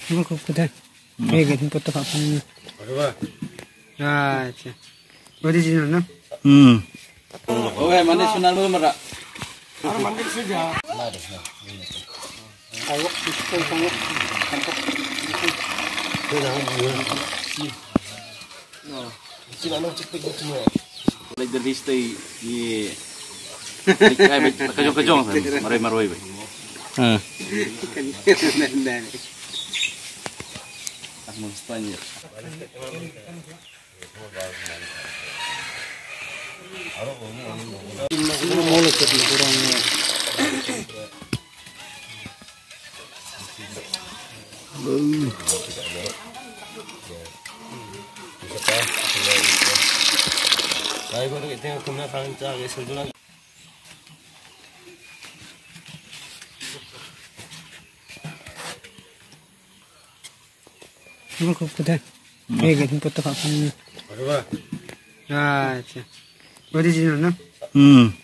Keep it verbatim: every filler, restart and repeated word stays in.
Ano ko kuda. Ye, gin ko to pa pan. Acha. Godi ji no. Hmm. Oe, mane suna lo mara. Like the list ay, ye. Like, ay, like, kajong, kajong, maroi, maroi, bay. Ah. Ang mga Spanish. Ano ko kuda. Ye, gin ko to pa pan. Acha. Godi ji no. Hmm.